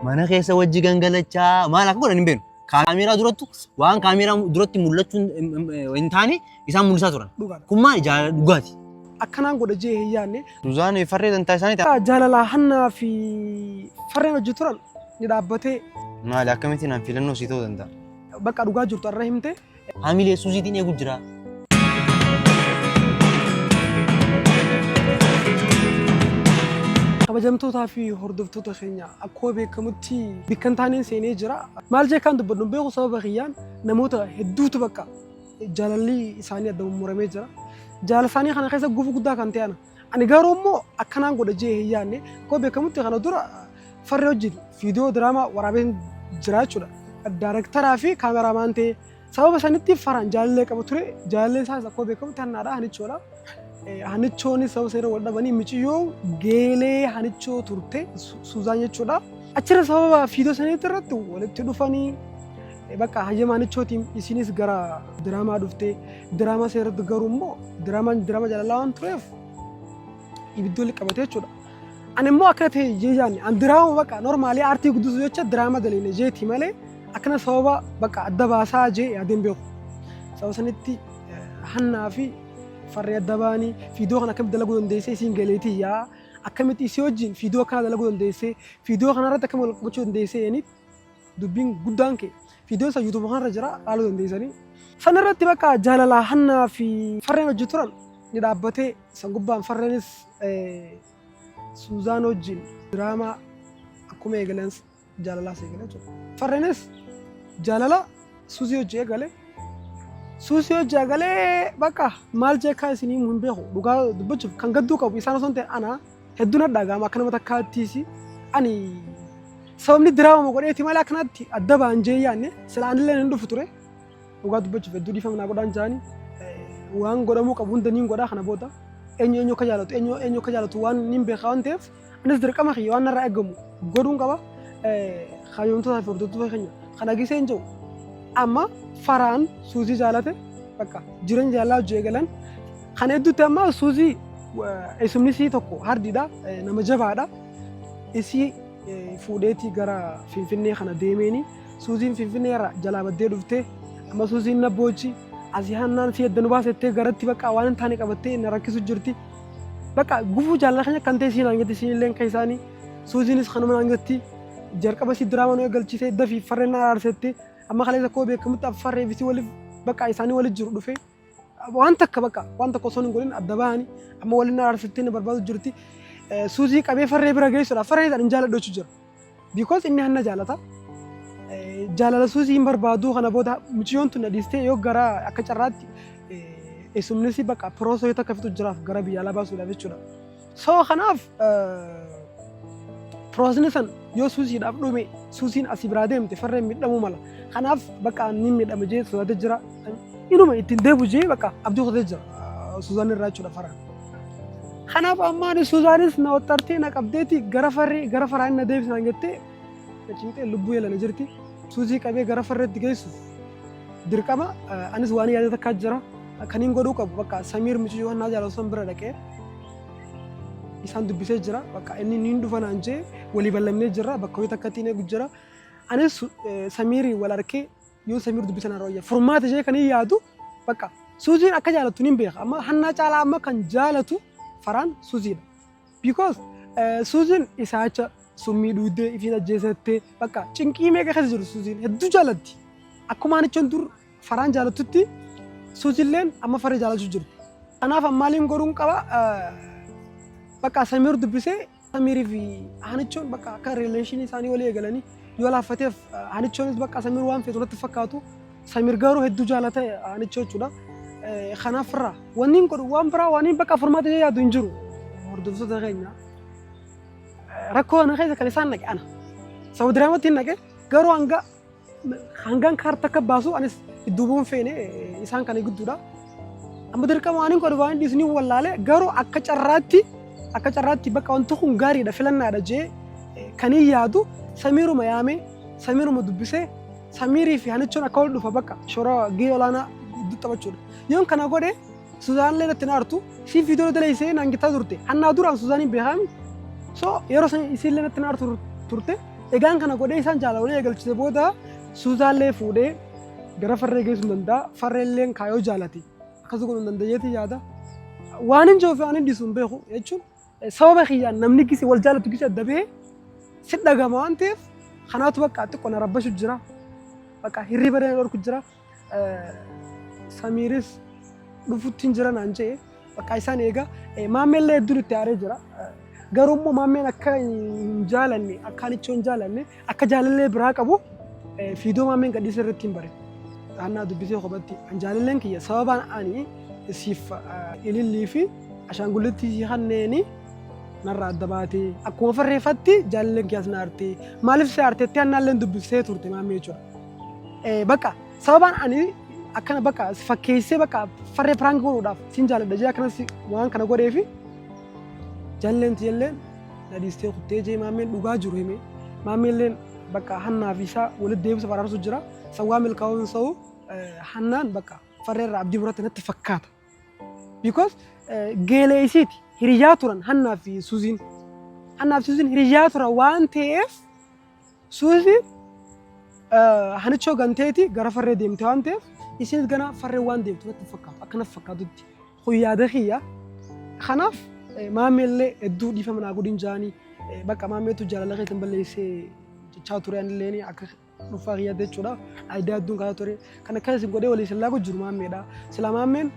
Mana keessa wajji gangalachaa maal akka godhan hin beeknu. Kaameeraa durattu waan kaameeraa duratti mul'achuu hin taane isaan mul'isaa turan. Dhugaadha. Kun maal jaalala dhugaati. Akkanaan godha jee hin yaadne. Suzaan farree dantaa isaanii ta'a. Jaalala hannaa fi farreen hojii turan ni dhaabbatee. Maali akkamittiin an filannoo sii ta'uu danda'a? Bakka dhugaa jirtu irra himte. Hamilee Suuziitiin eegu jira. Kabajamtootaa fi hordoftoota keenya, akkuma beekamutti bikkan taaneen seenee jira. Maal jee kan dubbadhu hin beeku, sababa kiyyaan namoota hedduutu bakka jaalalli isaanii adda mummuramee jira. Jaalala isaanii kana keessa gufuu guddaa kan ta'e ana. Ani garuu immoo akkanaan godha jee hin yaadne. Akkuma beekamutti kana dura farree wajjin viidiyoo diraamaa waraabeen jira jechuudha. Daarektaraa fi kaameraamaan ta'e sababa sanitti faraan jaalallee qaba ture. Jaalalleen isaas akkuma beekamutti hannaadha, hanichoodha. Hanichoonis sababa seera wal dhabanii miciyyoo geelee hanichoo turte Suuzaan jechuudha. Achirra sababa viidiyoo saniitti irratti walitti dhufanii bakka hayyama hanichootiin isinis gara diraamaa dhufte. Diraamaa seeratti garuu immoo diraamaan diraama jaalalaa waan tureef ibiddi walitti qabate jechuudha. Ani immoo akkana ta'e jee yaadne, an diraama bakka normaalii aartii guddisuu jecha diraama daleene jeeti malee akkana sababa bakka adda baasaa jee yaadeen beeku. Sababa sanitti hannaa fi farree adda baanii viidiyoo kana akkamitti dalaguu dandeessee, isiin galeetii yaa akkamitti isii wajjin viidiyoo akkana dalaguu dandeessee, viidiyoo kanarratti akkamitti wal qabachuu dandeessee jedhanii dubbiin guddaan ka'e. Viidiyoon isa YouTube kanarra jira, ilaaluu dandeessanii. San irratti bakka jaalala hannaa fi farreen hojii turan ni dhaabbatee. San gubbaan farreenis Suuzaan wajjin diraamaa akkuma eegalan jaalalaas eegale jechuudha. Farreenis jaalala Suuzii hojii eegale. Suuzii hojii eegalee bakka maal jeekaa isinii hin beeku, dhugaa dubbachuuf kan gadduu qabu isaan osoo hin ta'in ana. Hedduun dhaga'ama akka nama takkaattiis. Ani sababni diraamama godheeti malee akkanatti adda ba'an jee yaadne, sila anillee hin dhufu ture. Dhugaa dubbachuuf hedduu dhiifama naa godhaan jaani, waan godhamuu qabu hunda niin godhaa. Kana booda eenyu eenyu akka jaalatu, eenyu eenyu akka jaalatu waan niin beekaa waan ta'eef, anis dirqama kiyya waan narraa eegamu godhuun qaba. Kabajamtootaa fi hordoftoota keenya, kana gisee hin jiru, amma faraan Suuzii jaalate, bakka jireenya jaalalaa hojii eegalan. Kana hedduutti amma Suuzii eessumni isii tokko hardiidha, nama jabaadha. Isii fuudheetii gara Finfinnee kana deemeeni Suuziin Finfinnee irraa jalaa baddee dhuftee, amma Suuziin na boochi asii hannaan si edda nu baasettee garatti bakka waan hin taane qabattee na rakkisu jirti. Bakka gufuu jaalala keenya kan ta'e isiin hangetti, isiin illee kan isaanii Suuziinis kanuma hangetti jalqaba isii diraama nu eegalchiisee dafii farreen na araarsette. Amma kaleessa akkuma beekamutti farree fi isii waliif bakka isaanii walitti jiru dhufee waan takka bakka waan tokko osoo hin godhin adda bahanii amma waliin araarsittee na barbaadu jirti. Suuzii qabee farree bira geessuudhaaf farree isaan hin jaaladhu jechuu jira. Because inni hanna jaalata. Jaalala Suuzii hin barbaadu, kana booda mucayyoon tun na dhiistee yoo gara akka carraatti eessumnis bakka piroosoo takka fixu jiraaf gara biyya alaa baasuudhaaf jechuudha. So kanaaf piroosni san yoo Suuziidhaaf dhume, Suuziin asii biraa deemte, farreen miidhamuu mala. Kanaaf bakka inni miidhama jee sodaatee jira. Inuma ittiin deebu jee bakka abdii kutatee jira. Suuzaan irraa jechuudha faraan. Kanaaf amma ani Suuzaanis na waxxartee na qabdeeti gara farree gara faraan na deebisaan jettee na cinqee lubbuu yeelana jirti. Suuzii qabee gara farreetti geessuuf dirqama anis waan yaada takkaa jira. Kan hin godhuu qabu bakka Samiir mucayyoo hannaa jaalatu san bira dhaqee isaan dubbisee jira. Bakka inni niin dhufa naan jee walii ballamnee jira. Bakka horii takkatti hin eegu jira. Anis Samiirii wal arkee yoo Samiir dubbisan har'a wayya. Furmaata ishee kan hin yaadu bakka Suuziin akka jaalattu niin beeka. Amma hannaa caalaa amma kan jaalatu faraan Suuziidha. Because Suuziin isaacha summii dhuudee ifiin ajjeesattee bakka cinqii meeqa keessa jiru Suuziin hedduu jaalatti. Akkuma anichoon dur faraan jaalattutti Suuzilleen amma faree jaalachuu jirti. Kanaaf maaliin godhuun qaba, bakka Samiir dubbisee Samiirii fi Hanichoon bakka akka relationii isaanii walii eegalanii yoo laaffateef, Hanichoonis bakka Samiir waan feetu natti fakkaatu, Samiir garuu hedduu jaalata Hanichoo jechuudha. Kanaaf irraa wanni hin godhu waan biraa waan bakka furmaata yaadu hin jiru. Hordoftoota keenya, rakkoo kana keessa kan isaan naqe ana. Sababa diraamatti hin naqe, garuu hanga hangaan kaarta akka baasu anis iddoo bu'uun feene isaan kana gidduudha. Amma dirqama waan hin godhu waan dhiisu ni wallaale, garuu akka carraatti bakka wanti kun gaariidha, filannaadha jee kan hin yaadu Samiiruma yaamee Samiiruma dubbisee Samiirii fi Hanichoon akka wal dhufa bakka shoora gahee olaanaa gidduu taphachuudha. Yoon kana godhe Suzaan illee natti hin aartu. Isiin viidiyoo daleessee naan gittaa turte. Hannaa duraan Suzaaniin beekaami. So yeroo san isiin illee natti hin aartu turte. Egaan kana godhee isaan jaalala walii eegalchise booda Suuzaallee fuudhee gara farree geessuu hin danda'a. Farreelleen kaayoo jaalate akkas godhuu hin danda'eeti yaada. Waan hin jiruuf waan hin dhiisu hin beeku jechuun sababa kiyyaan namni gisi wal jaalatu gisi adda bahee si dhagama waan ta'eef kanaatu bakka xiqqoo na rabbashu jira. Bakka hirriba na dhorku jira. Samiiris dhufutti hin jira naan jedhe bakka isaan eega. Maammeellee hedduun itti aaree jira. Garuu immoo maammeen akka hin jaalanne akka anichoo hin jaalanne akka jaalallee biraa qabu fiidoo maammeen gadhiisa irratti hin bare. Xaannaa dubbisee kophatti an jaalalleen kiyya sababaan ani siif ilillii fi ashaangullitti si kanneeni narraa adda baate akkuma farreeffatti jaalalleen kiyyaas na aarte maaliif si aartetti annaalleen dubbistee turte maammee jechuudha. Bakka sababaan ani akkana bakka si fakkeessee bakka farree prank godhuudhaaf sin jaaladha jee akkanas waan kana godheefi jalleen tiyalleen na dhiistee kuttee jee maammeen dhugaa jiru hime maammeelleen bakka hannaa fi isaa walitti deebisuuf araarsu jira sawwaa milkaa'uun sa'u hannaan bakka farree irraa abdii muratte natti fakkaata. Because geelee isiiti hiriyyaa turan hannaa fi suuziin. Hannaa fi suuziin hiriyyaa turan waan ta'eef Suuziin hanichoo ganteeti gara farree deemte waan ta'eef isinis gana farree waan deemtu natti fakkaatu akka natti fakkaatutti kun yaada kiyya. Kanaaf maammeellee hedduu dhiifama naa godhin jaanii bakka maammeetu jaalala keessan balleessee jechaa ture anillee akka dhuunfaa kiyyaatti jechuudha. Aayidaa hedduun kaasaa ture. Kan akkana isin godhee walii isin laagu jiru maammeedha. Sila maammeen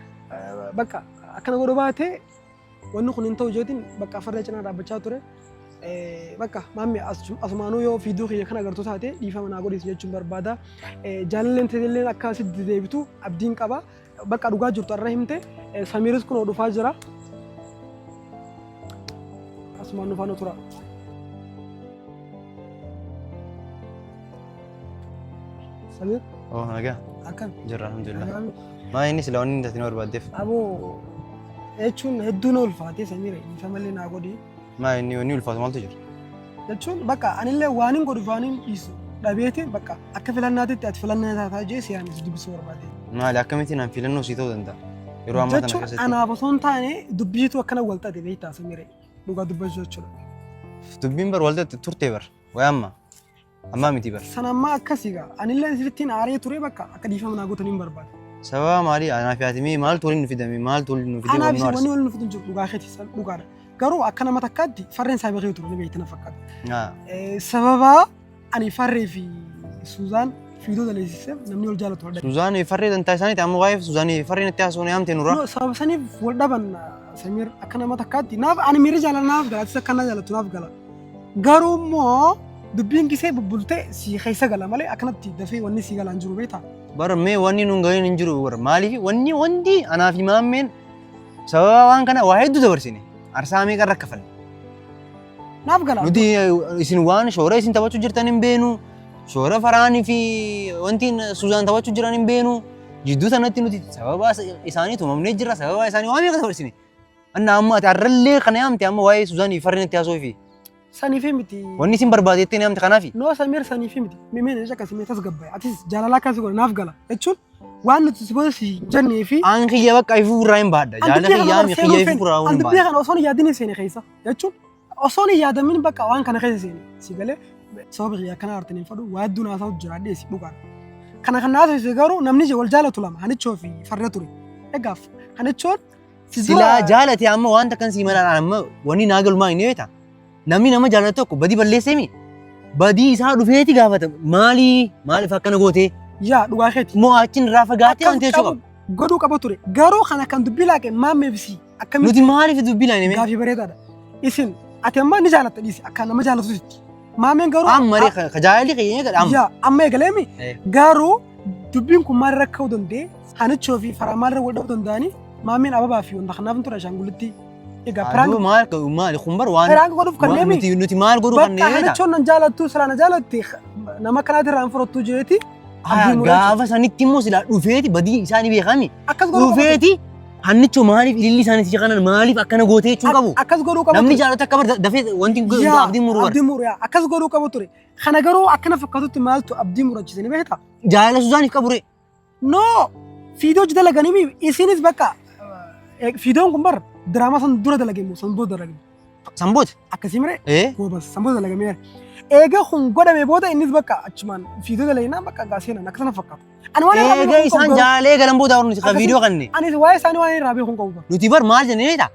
bakka akkana godhu baate wanni kun hin ta'u jeetiin bakka farra cinaa dhaabbachaa ture. Bakka maammee asumaanuu yoo fiiduu kiyya kan agartu taate dhiifama naa godhiis jechuun barbaada. Jaalalleen teetilleen akka asitti deebitu abdiin qaba. Bakka dhugaa jirtu arra himte. Samiiris kunoo dhufaa jira. Asumaan nu faana tura. Samiir. Oh, nagaa. Akkam? Jirra, alhamdulillah. Maa inni sila wanni tatin barbaaddeef? Aboo jechuun hedduu na ulfaatee Samiir dhiifama malee naa godhi. Maa inni wanni ulfaatu maaltu jira? Jechuun bakka anillee waan hin godhu waan hin dhiisu dhabeetiin bakka akka filannaatitti ati filannaa taataa jee si yaamee si dubbisuu barbaade. Maali akkamittiin an filannoo sii ta'uu danda'a? Yeroo ammaa tana Jechuun keessatti. anaaf osoo hin taane dubbiitu akkana wal xaxe beektaa Samiire dhugaa dubbachuu jechuudha. Dubbiin bar wal xaxe turte bar. Wayi amma. Ammaa miti bar. Sana ammaa akkasii gaa anillee sirrittiin aaree ture bakka akka dhiifama naa gootan hin barbaada. Sababa maalii anaa fi ati mee maaltu waliin nu fidame maaltu waliin nu fidee Anaaf wal nu isin wanni arse? waliin nu fidu hin jiru dhugaa keeti san dhugaadha. Garuu akka nama takkaatti farreen isaa beekee ture ni beekti na fakkaata. Sababa ani farree fi Suuzaan fiidoo daleessiseef namni wal jaalatu wal dhabe. Suzaan farree dantaa isaaniiti amma waa'ee Suzaanii farreen itti haasofne yaamte nurraa. No, sababa saniif wal dhaban Samiir akka nama takkaatti naaf ani miirri jaalala naaf gala atis akka na jaalattu naaf gala. Garuu immoo dubbiin gisee bubbulte si keessa gala malee akkanatti dafee wanni si galaan jiru beektaa. Bara mee wanni nun galiin hin jiru bara maaliif wanni wanti anaa fi maammeen sababa waan kana waa hedduu dabarsine arsaa meeqa irra kafalle. Naaf gala. Nuti isin waan shoora isin taphachuu jirtan hin beenu shoora faraanii fi wanti Suzaan taphachuu jiran hin beenu jidduu sanatti nuti sababa isaanii tumamnee jirra sababa isaanii waa meeqa dabarsine. Anna amma ati har'allee kana yaamte amma waa'ee Suzaanii farreen itti haasoo fi. Saniifi miti. Wanni isin barbaadeetti yaamte kanaafi. No Samiir saniifi miti. Mimeen jecha akkasii mee tasgabbaa'e. Atis jaalala akkasii godhe naaf gala jechuun waan nuti si booda si jennee fi. Aan kiyya bakka ifuu irraa hin baadha. Jaalala kiyya ami kiyya ifuu irraa hin An dubbii baadha. kana osoo hin yaadin seene keessa jechuun osoo hin yaadamin bakka waan kana keessa seene si galee sababa kiyya akkana artanii fadhu waa hedduu naasaa jira dhiyeessi dhugaadha. Kana kan naasise garuu namni wal jaalatu lama hanichoo fi farra ture. Egaaf hanichoon Si dura Silaa jaalate amma wanta kan sii malaan amma wanni naa galu maa inni beekta? Namni nama jaalatu tokko badii balleessee mi? Badii isaa dhufeeti gaafata. Maalii maaliif akkana gootee? Yaa dhugaa keeti. Moo achiin irraa fagaatee Akkas wanti jechuu qabu qaba. godhuu qaba ture. Garuu kana kan dubbii laaqe maammee fi sii akkamitti Nuti maaliif dubbii laane mee? gaafii bareedaadha. Isin ati amma ni jaalatta dhiisi akka nama jaalatutti. Maameen garuu Amma ree ka jaalalli keenya eegale amma. Yaa amma eegaleemi Eh. garuu dubbiin kun maalirra ka'uu danda'e hanichoo fi faraa maalirra wal dha'uu danda'anii maameen ababaa fi wanta kanaaf ture ashaangullitti. Egaa piraank Aduu maal maali kun bar waan piraank godhuuf waan kanneen nuti nuti maal godhuu bakka kanneen beektaa? hanichoon nan jaalattu silaa na jaalatte nama akkanaatiin irraa hin fudhattu jeeti abdii murachuu. Gaafa sanitti immoo silaa dhufeeti badii isaanii beekami. Akkas godhuu qaba ture. Dhufeeti hannicho maaliif ililli isaanii si kanan maaliif akkana gootee jechuun qabu. Akkas godhuu qaba Namni ture. jaalatu akka bar dafee wanti Yaa, abdii muruu bara. Abdii muru yaa. Akkas godhuu qaba ture. Kana garuu akkana fakkaatutti maaltu abdii murachise ni beektaa? Jaalala Suzaaniif qabu ree. No! Fiidoo hojii dalaganii isinis bakka fiidoon kun bar diraamaa san dura dalage moo san booda dalage. Sanboota. Akkasii miree? Ee. Goobas sanboota dalagameera. Eega kun godhame booda innis bakka achumaan fiidoo dalaginaan bakka gaa seenan akka sana fakkaata. Ani waan irraa Eega beeku hin isaan qabu garuu. jaalee galan booda nuti kan Akkasii- viidiyoo kanne. Anis waa'ee isaanii waan irraa beeku hin qabu. Nuti bar maal jennee beektaa?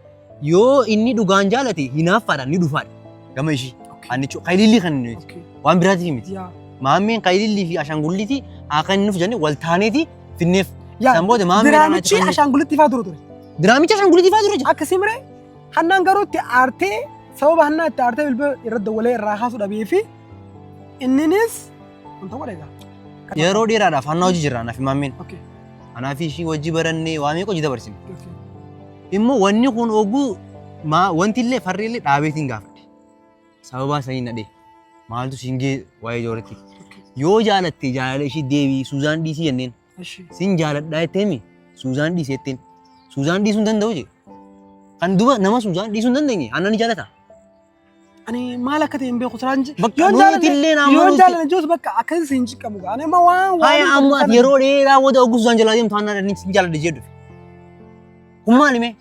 Yoo inni dhugaan jaalate hinaaffaadhaan ni dhufaadha. Gama ishii. Annichoo kaylillii kan nuti. Waan biraatiif miti. Yaa. Maammeen kaylillii fi ashaangulliitii haa kan nuuf jennee wal taaneeti finneef. Yaa. San booda maammeen Diraamichi ashaangullitti faa dura ture. Diraamichi ashaangulliitii faa dura jira. Akkasii miree hannaan garuu itti aartee sababa hannaa itti aartee bilbila irra dawwalee irraa kaasuu dhabee fi inninis wanta godhe egaa. Yeroo dheeraadhaaf hannaa hojii jirra anaaf maammeen. Okay. Anaa fi ishii wajji barannee waa meeqa hojii dabarsine. Immoo wanni kun oguu wanti illee farri illee dhaabeetiin gaafadhe. Sababaa sanii nadhee. Maaltu siin gee waa'ee ijoolleetti. Yoo jaalatte jaalala ishii deebii Suuzaan dhiisii jenneen. Eshi. Sin jaaladhaa jetteemi Suuzaan dhiisee jetteen. Suuzaan dhiisuu hin danda'u jee. Kan duba nama Suuzaan dhiisuu hin dandeenye anna ni jaalata. Ani maal akka ta'e hin beeku siraan je. Bakka nuti illee nama Yoon nuti. jaalladhe jirus bakka akkasii siin ciqqamu gaa. Ani amma waan waan Haya amma ati yeroo dheeraa booda oguu Suuzaan jalaa deemtu anna inni sin jaaladha jee dhufe. Kun maali mee?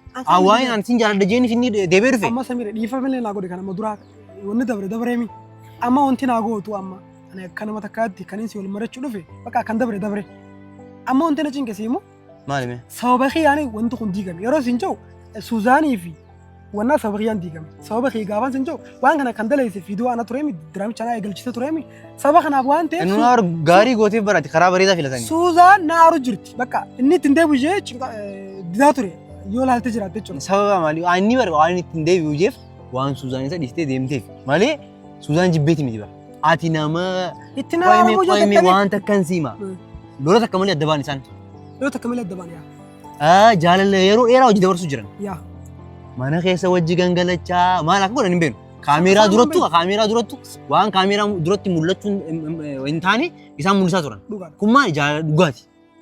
Waan ani sin jaaladha jeen inni deebi'ee dhufe. Amma Samira dhiifama illee naa godhe kan amma duraa wanni dabre dabreemi. Amma wanti naa gootu amma ani akka nama takkaatti kan inni si wal marachuu dhufe bakka kan dabre dabre. Amma wanti na cinqisiimu immoo Maali mee? sababa kiyyaanii wanti kun diigame. Yeroo siin jedhu Suuzaanii fi wannaa sababa kiyyaan diigame. Sababa kiyya gaafaan siin jedhu waan kana kan daleesse fiidoo ana tureemi diraamicha anaa eegalchise tureemi. Sababa kanaaf waan ta'eef Inni naa gaarii gooteef barate karaa bareedaa filatanii. Suuzaan na aaru jirti. Bakka inni ittiin deebi'u ishee didaa ture yoo laalte jiraatte jechuudha. Sababa maalii? Waan inni bara waan ittiin deebi'u jeef waan Suuzaan isa dhiistee deemteef malee Suuzaan jibbeeti miti bara. Ati nama Itti na aaramuu yoo qoyme tattanii waan takkan siima. Lola takka malee adda ba'an isaan. Yoo takka malee adda ba'an yaa. Jaalala yeroo dheeraa hojii dabarsuu jiran. Yaa. Mana keessa wajji gangalachaa maal akka godhan hin beeknu. Kaameeraa Isaan durattu kaameeraa durattu waan kaameeraa duratti mul'achuu hin taane isaan mul'isaa turan. Dhugaadha. Kun maali jaalala dhugaati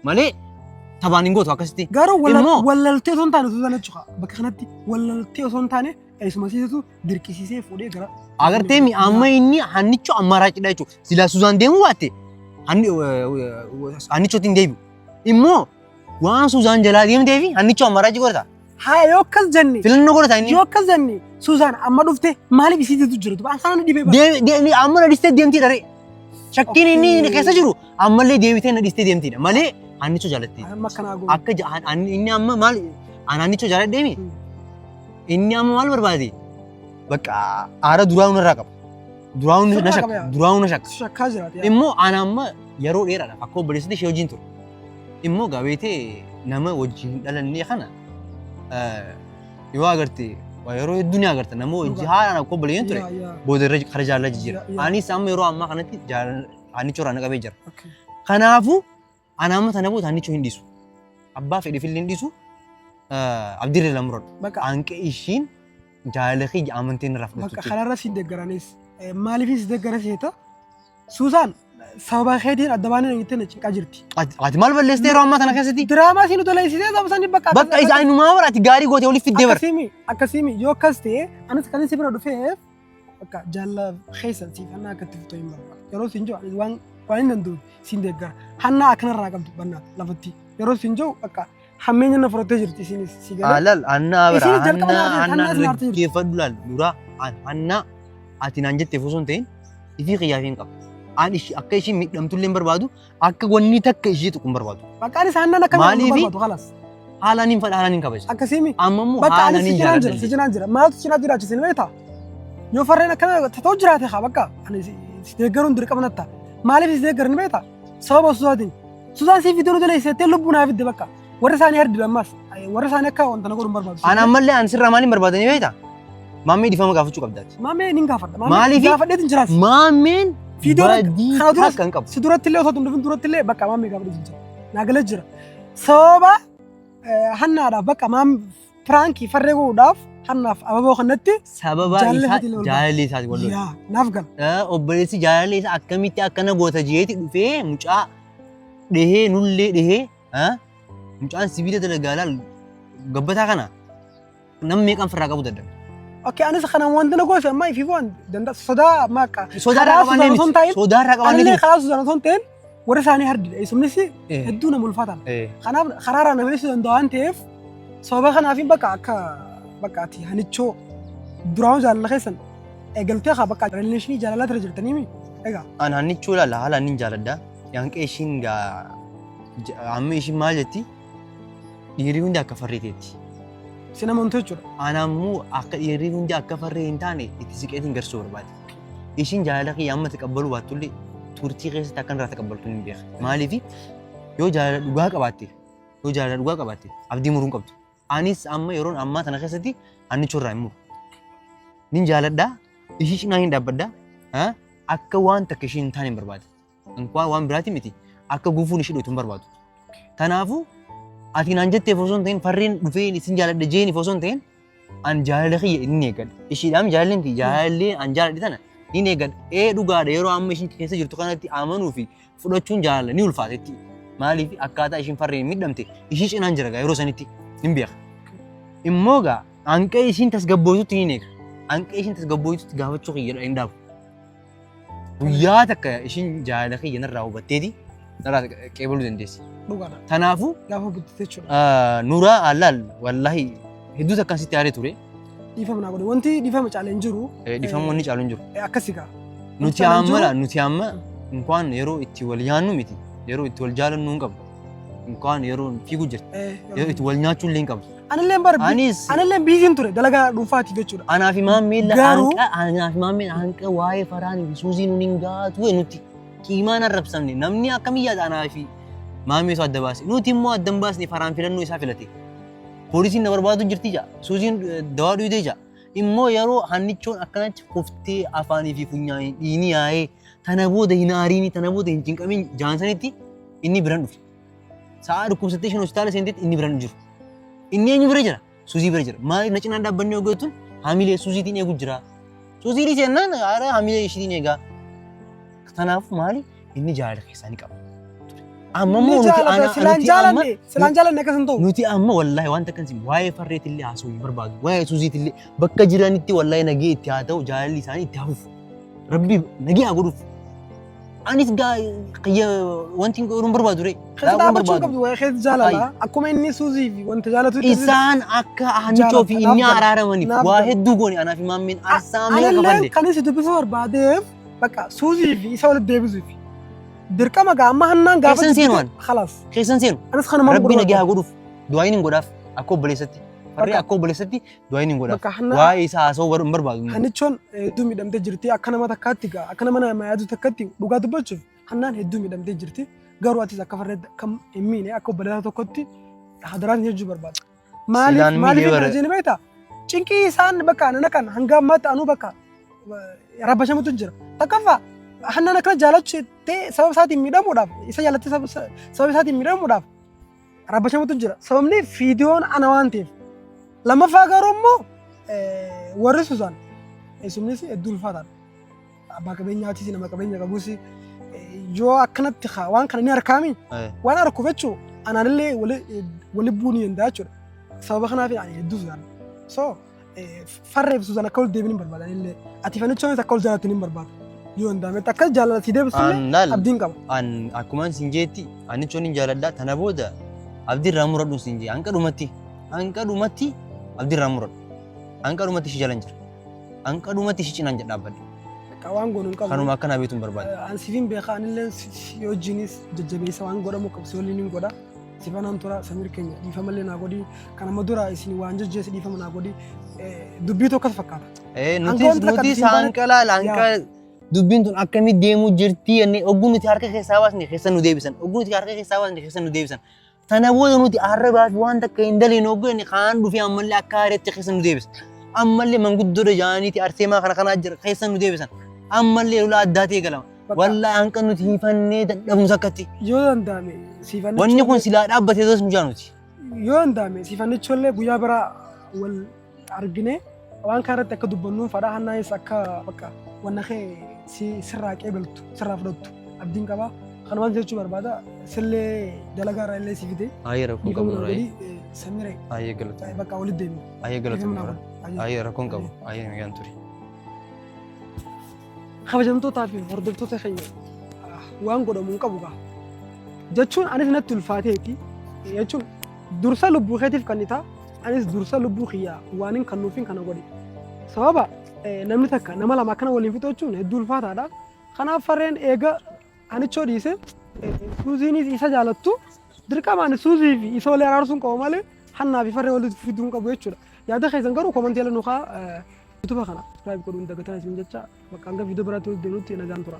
malee taphaan hin gootu akkasitti. Garuu Immoo- wallaltee osoo hin taane Suuzaan jechuudha. Bakka kanatti wallaltee osoo hin taane eessuma isiitu dirqisiisee fuudhee gara. Agartee mi amma inni hannicho ammaaraacidha jechuudha. Silaa Suuzaan deemuu baatte hannichootti hin deebi'u. Immoo waan Suuzaan jalaa deemtee fi hannichoo ammaaraaci godhata. Haa yoo akkas jenne Filannoo godhata inni. yoo akkas jenne Suuzaan amma dhufte maaliif isiititu jira duba an kana dhibee bara. Amma na dhistee deemtii dharee. Shakkiin inni Okay. keessa jiru ammallee deebitee na dhistee deemtiidha malee hannichoo jaalatti. Amma akkanaa goone. Akka inni amma maal an hannichoo jaaladheemi inni amma maal barbaade bakka aara duraa irraa qaba. Duraa na Sirraa shakka. qaba yaa. Duraa na shakka. Shakkaa jiraate. yaa. Immoo ana amma yeroo dheeraadhaaf akka obboleessatti ishee wajjin ture. Immoo gabeetee nama wajjin hin dhalannee kana yoo agarte waa yeroo hedduu ni agarta nama wajjin haalaan akka obboleeyyan ture Yaa, yaa. booda irra kara jaalala jijjiira. Yaa, yaa. Anis amma yeroo ammaa kanatti hannichoo irraa na qabee jira. Okay. Kanaafuu ana amma tana booda hannichoo hin dhiisu. Abbaa fedhe fillee hin dhiisu. Abdiirra lamuradhu. Bakka Hanqe ishiin jaalala kiyya amanteen irraa bakka fudhattu. kanarra siin deeggaranis maaliif si deeggara seeta Suuzaan sababa keetiin adda baanee jettee na cinqaa jirti. Ati maal balleessite yeroo ammaa tana keessatti? Diraamaa siin utaleessitee sababa sanii bakka Bakka isa inumaa bara ati gaarii goote waliif fiddee bara. Akkasiimi akkasiimi yoo akkas ta'e anis kan si bira dhufeef bakka jaalla keessan siif hannaa akka itti fuftu hin barbaadu. Yeroo siin jiru anis waan waan hin danda'u siin deeggara. Hannaa akkanarraa qabdu bannaa lafatti. Yeroo siin jiru bakka hammeenya na fudhattee jirti isinis si galee. Alal annaa bira Isinis jalqaba annaa naaf annaa hannaa isin aartee jirti. dhaggeeffadhu laal dura annaa ati naan jetteef osoo hin ta'in ifii qiyyaafii hin qabu. An ishii akka ishiin miidhamtullee hin barbaadu akka wanni takka ishii tuqu hin barbaadu. Bakka anis hannaan akka miidhamtu Maaliifi? barbaadu kalas. Haalaan hin fadha haalaan hin kabaja. Akkasiimi. Amma immoo Bakka haalaan anis si hin cinaan jira jaaladha. si cinaan jira maaltu cinaa jiraachise ni beektaa? Yoo farreen akkana ta'u jiraate haa bakka ani si deeggaruun dirqama natta. Maaliif si deeggaran ni beektaa? Sababa Suzaatiin. Suzaan siif fidee nu daleessitee lubbuu naa fidde bakka. Warra isaanii hardidha ammas. Warra isaanii akka wanta na godhu hin barbaadu. An ammallee an sirraa maaliin barbaadanii beektaa? Maammee dhiifama gaafachuu qabdaati. Maammee nin gaafadha. Maammee Maaliifi? Gaafadheetin jiraas. Maammeen Fiidoo badii kana duras takka hin qabu. si duratti illee osoo hin dhufin duratti illee bakka maammee gaafadheetin jira. Naa galee jira. Sababa hannaadhaaf bakka maam piraankii farree godhuudhaaf hannaaf ababoo kanatti Sababa Jaalalli isaa isaatiin wal lole. jaalalli isaatiin wal lole. Yaa naaf gala. Obboleessi jaalalli isaa akkamitti akkana goota jeeti dhufee mucaa dhehee nullee dhehee mucaan sibiila dalagaa laal gabbataa kana nama meeqaan firraa qabu dadhabe. Okay, anis kana wanti na goose amma ifiif waan danda'a sodaa amma akka Sodaa irraa karaa qabaannee Sudaan osoo hin miti. ta'in Sodaa irraa qabaannee anillee miti. karaa Sudaan osoo hin ta'in warra isaanii hardidha. Eessumnis hedduu nama ulfaatan. Kanaaf karaarraa nama ibsuu danda'a waan ta'eef sababa kanaaf bakka akka bakka ati hanichoo Duraan jaalala keessan eegaltee haa bakka relationii jaalalaa ture jirtanii egaa. An hannichuu ilaalla haala inni jaaladha. Hanqa ishiin gaa amma ishiin maal jetti? Dhiirri hundi akka farreeteetti. Sin amantu jechuudha. Ana ammoo akka dhiirri hundi akka farree hin taane itti siqeetiin garsuu barbaade. Ishiin jaalala kiyya amma taqabbaluu baattullee turtii keessatti akka irraa taqabbaltu hin beeka. Maaliif yoo jaalala dhugaa qabaatte yoo jaalala dhugaa qabaatte abdii muruu hin qabdu. Anis amma yeroon ammaa tana keessatti hannichoo irraa hin muru. Nin jaaladha, ishii cinaa hin dhaabbadha. Akka waan takka ishii hin taane hin barbaada. Inkwaan waan biraati miti. Akka gufuun ishii dhoytu hin barbaadu. Kanaafuu ati naan jetteef osoo hin ta'in farreen dhufee isin jaaladha jeeniif osoo hin ta'in an jaalala kiyya inni eeggadha. Ishiidhaan jaalalli miti jaalallee an jaaladhe tana ni eeggadha. Ee dhugaadha yeroo amma ishiin keessa jirtu kanatti amanuu fi fudhachuun jaalala ni ulfaatetti. Maaliif akkaataa ishiin farreen miidhamte ishii cinaan jira gaa yeroo sanitti hin beeka. Immoo gaa hanqa ishiin tasgabbooytutti ni eega. Hanqa ishiin tasgabbooytutti gaafachuu kiyya hin dhaabu. Guyyaa takka ishiin jaalala kiyya narraa hubatteeti narraa qeebaluu dandeessi. Dhugaadha. Kanaafuu Gaafa guddate jechuudha. Nuuraa Allaal wallaahi hedduu takkaan sitti aaree ture. Dhiifama naa godhe. Wanti dhiifama caalee hin jiru. Dhiifama wanni caalu hin jiru. Akkasi gaa. Nuti amma laa nuti amma inkwaan yeroo itti wal nyaannu miti yeroo itti wal jaalannu hin qabnu. Inkwaan yeroo fiigu jirti. Yeroo itti wal nyaachuu illee hin qabnu. Anillee bara Anis anillee biiziin ture dalagaa dhuunfaatiif jechuudha. Anaa fi maammeen Garuu- hanqa anaa fi maammeen hanqa waa'ee faraanii fi suuzii nuun hin gaatu nuti qiimaan arrabsamne namni akkamii yaada anaa fi maammee osoo adda baase nuti immoo adda hin baasne faraan filannoo isaa filate. Poolisiin na barbaadu jirti jaa suuziin dawaa dhuyitee jaa immoo yeroo hannichoon akkanatti kuftee afaanii fi funyaanii dhiini yaa'ee tana booda hin aariini tana booda hin cinqamin jaansanitti inni biran dhufe. Sa'aa dhukkubsattee isheen hospitaala seentetti inni biran jiru. Inni eenyu bira jira? Suuzii bira jira. Maaliif na cinaan dhaabbannee hoggattuun hamilee Suuziitiin eegu jira. Suuzii dhiisee jennaan haara hamilee ishiitiin eegaa. Kanaafuu maali inni jaalala keessaa ni qaba. Amma immoo nuti ana Silaan nuti amma jaalanne silaan jaalanne akkas hin ta'u. nuti amma wallaahi wanta akkan siin waa'ee farreetillee haasa'uu hin barbaadu. Waa'ee Suuziitillee bakka jiranitti wallaahi nagee itti haa ta'u jaalalli isaanii itti hafuuf. Rabbi nagee haa godhuuf. Anis gaa kiyya wanti hin godhuu hin barbaadu ree. Keessa Daakuu hin dhaabbachuu hin barbaadu. qabdu waa'ee keessa jaalala. Akkuma inni suuzii fi wanta jaalatu Isaan akka hannichoo fi Jaalata, inni naaf gala, araaramaniif naaf waa gala. hedduu goone anaa fi maammeen aarsaa meeqa Anillee kafalle. kan inni dubbisuu barbaadeef bakka suuzii fi isa walitti deebisuuf. Dirqama gaa amma hannaan gaafa Keessan seenu an. Khalaas. Keessan seenu. Anis kanuma Rabbi nagaa haa godhuuf. Du'aayin hin godhaaf akka obboleessatti. Farree Bakka- akka obboleessatti du'aayin hin godhaaf. Bakka hannaa Waa'ee isaa haasa'uu hin barbaadu. Hannichoon hedduu miidhamtee jirti. Akka nama takkaatti gaa akka nama nama yaadu takkatti dhugaa dubbachuuf hannaan hedduu miidhamtee jirti. Garuu atis akka farreetti akka hin miine akka obboleessa tokkotti hadaraan jechuu barbaada. Maaliif Silaan maaliif miidhee kana bara- jennee beektaa? Cinqii isaan bakka nana kan hanga ammaatti anuu bakka rabbashamutu jira. Takkaffaa hannaan akkana jaalachuuttee sababa isaatiin miidhamuudhaaf isa jaalattee sababa isaatiin miidhamuudhaaf rabbashamutu jira. Sababni fiidiyoon ana waan ta'eef. Lammaffaa garuu immoo warri Suzaan eessumnis hedduu ulfaataadha. Abbaa qabeenyaatis nama qabeenya qabus yoo akkanatti waan kana ni harkaami waan harkuuf jechuun anaanillee wali bu'uu ni danda'a jechuudha. Sababa kanaaf ani hedduu Suzaan. So farree fi Suzaan akka wal deebiin hin barbaadan illee ati fanichoonis akka wal jaalatan hin barbaadu. Yoo danda'ametti akka jaalala si deebisullee An laal abdiin qaba. an akkumaan sin jeetti anichoon hin jaaladha tana booda abdii irraa muradhu sin jee hanqa dhumatti hanqa dhumatti abdii irraa muradhu hanqa dhumatti ishii jalan jira hanqa dhumatti ishii cinaan jedha dhaabbadha Bakka waan goonu hin qabnu. kanuma akkanaa beektu hin barbaadu. An siifin beeka anillee si wajjinis jajjabeessa waan godhamu qabu si waliin hin godha. Sifanaan tura Samir keenya dhiifamallee naa godhi. Kan amma dura isin waan jajjeesse dhiifama naa godhi. Dubbii tokkos fakkaata. Nutis wanti takka nutis dubbiin baane- hanqa laal hanqa dubbiin tun akkamitti deemuu jirti jennee ogguu nuti harka keessaa baasne keessa nu deebisan ogguu nuti harka keessaa baasne keessa nu deebisan. Tana booda nuti arrabaa fi waan takka hin daleene ogguu jenne kaan dhufee ammallee akka haareetti keessa nu deebisan. Ammallee manguddoodha jaaniiti arseemaa kana kanaa jira keessa nu deebisan. Ammallee lola addaa ta'e galama. Bakka Wallaahi hanqa nuti hifannee dadhabnu akkatti. Yoo danda'ame siifan Wanni kun silaa dhaabbatee tos nu jaanuti. Yoo danda'ame siifannichoollee guyyaa biraa wal argine waan kana irratti akka dubbannuun fadhaa hannaanis akka bakka wanna kee si sirraa qeebaltu sirraa fudhattu abdiin qaba. Kanumaan jechuu barbaada sillee dalagaa irraa illee si fide Ayyee rakkoo dhiifama qabu naa Nuraayee. godhi Samire Ayyee galatoomii. bakka walitti deemnu. Ayyee Dhiifama galatoomii naa Nura. godhi. Ayyee. Ayyee rakkoon qabu. Ayyee nagaan ture. Kabajamtootaa fi hordoftoota keenya waan godhamu hin qabu gaa. Jechuun anis natti ulfaateeti. Jechuun dursa lubbuu keetiif kan ta'a. Anis dursa lubbuu kiyyaa waan hin kennuufin kana godhe. Sababa namni takka nama lama akkana waliin fixu jechuun hedduu ulfaataadha. Kanaaf farreen eega anichoo dhiise, Suuziinis isa jaalattu, dirqamaan Suuzii fi isa walii araarsuun qabu malee hannaa fi farree walitti fiduu hin qabu jechuudha. Yaada keessan garuu comment jala nu kaa. YouTube kana subscribe godhuun dagataa isin jecha. Bakka hanga viidiyoo biraatti walitti deemnutti nagaan tura.